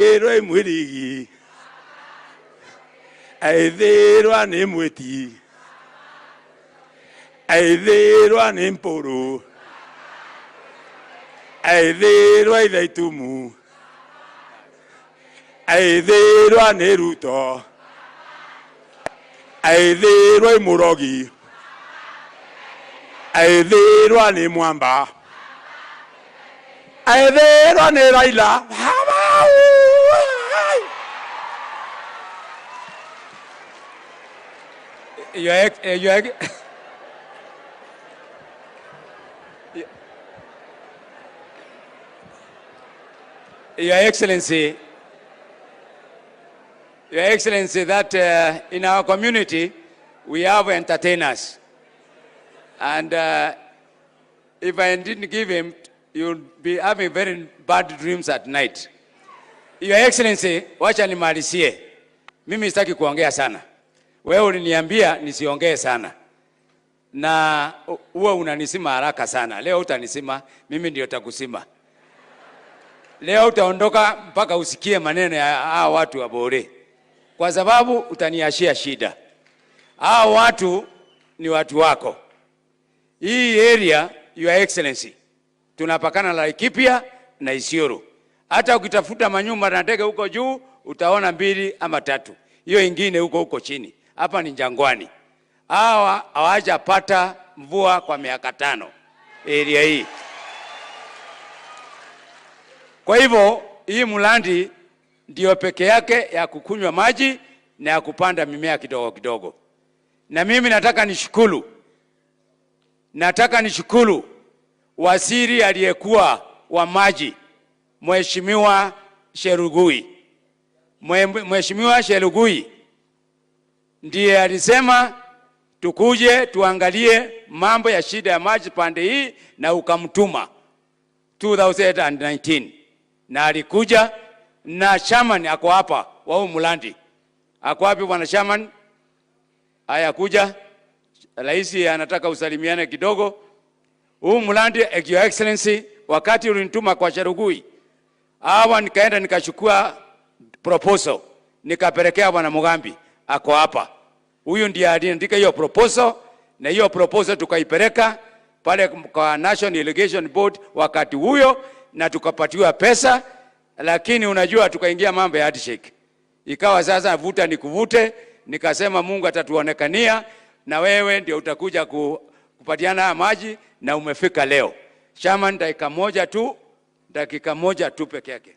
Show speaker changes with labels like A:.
A: Aithĩrwo mwĩrigi, aithĩrwa nĩ mwĩti, aithĩrwa nĩ mpũrũ, aithĩrwa ithaitumu, aithĩrwa nĩ Ruto, aithĩrwa imũrogi, aithĩrwa nĩ Mwamba, aithĩrwa nĩ Raila.
B: Your, ex, your, ex, Your Excellency, Your Excellency, that in our community we have entertainers, and if I didn't give him, you'll be having very bad dreams at night. Your Excellency, wacha nimalizie. Mimi sitaki kuongea sana. Wewe uliniambia nisiongee sana na huwa unanisima haraka sana. Leo utanisima, mimi ndio takusima. Leo utaondoka mpaka usikie maneno ya hawa watu wa Bore, kwa sababu utaniashia shida. Hawa watu ni watu wako. Hii area, Your Excellency, tunapakana Laikipia na Isiolo. Hata ukitafuta manyumba na ndege huko juu utaona mbili ama tatu, hiyo ingine huko huko chini. Hapa ni jangwani. Hawa hawajapata mvua kwa miaka 5 area hii. Kwa hivyo hii Mulandi ndio peke yake ya kukunywa maji na ya kupanda mimea kidogo kidogo. Na mimi nataka nishukuru waziri aliyekuwa wa maji Mheshimiwa Chelugui. Mheshimiwa Chelugui ndiye alisema tukuje tuangalie mambo ya shida ya maji pande hii, na ukamtuma 2019 na alikuja na chairman ako hapa wa Mulandi. Ako wapi bwana chairman? Haya, kuja. Rais anataka usalimiane kidogo. Huu Mulandi, Your Excellency, wakati ulinituma kwa Chelugui, hawa nikaenda nikachukua proposal nikapelekea bwana Mugambi, ako hapa. Huyu ndiye aliandika hiyo proposal, na hiyo proposal tukaipeleka pale kwa National Irrigation Board wakati huyo, na tukapatiwa pesa, lakini unajua tukaingia mambo ya handshake. Ikawa sasa vuta ni kuvute, nikasema Mungu atatuonekania na wewe ndio utakuja kupatiana haya maji, na umefika leo. Chairman, dakika moja tu, dakika moja tu peke yake.